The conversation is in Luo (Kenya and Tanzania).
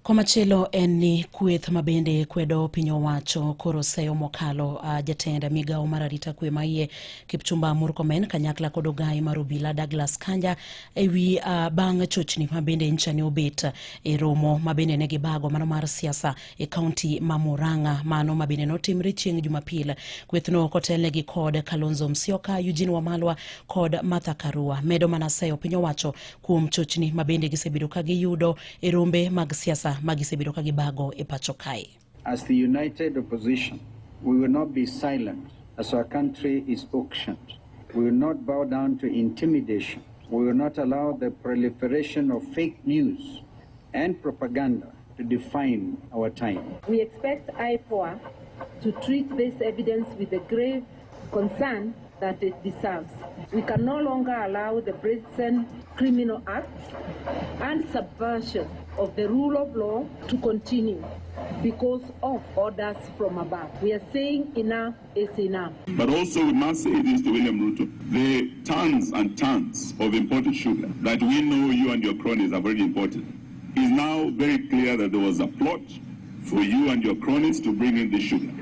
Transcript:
Komachielo en ni kweth mabende kwedo piny owacho koro seyo mokalo jatend migawo mar arita kwe maiye Kipchumba Murkomen kanyakla kod ogayi mar obila Douglas Kanja ewi bang' chochni mabende ncha ne obet e romo mabende ne gibago mano mar siasa e kaunti ma Murang'a mano mabende notimre chieng' Jumapil. Kwethno kotelnegi kod Kalonzo Musyoka, Eugene Wamalwa kod Martha Karua medo mana seyo piny owacho kuom chochni mabende gisebedo ka giyudo e rombe mag siasa ma gisebedo ka gibago e pacho kae. As the united opposition, we will not be silent as our country is auctioned. We will not bow down to intimidation. We will not allow the proliferation of fake news and propaganda to define our time. We expect IPOA to treat this evidence with the grave concern that it deserves. We can no longer allow the brazen criminal acts and subversion of the rule of law to continue because of orders from above. We are saying enough is enough. But also we must say this to William Ruto, the tons and tons of imported sugar that we know you and your cronies have already imported is now very clear that there was a plot for you and your cronies to bring in the sugar.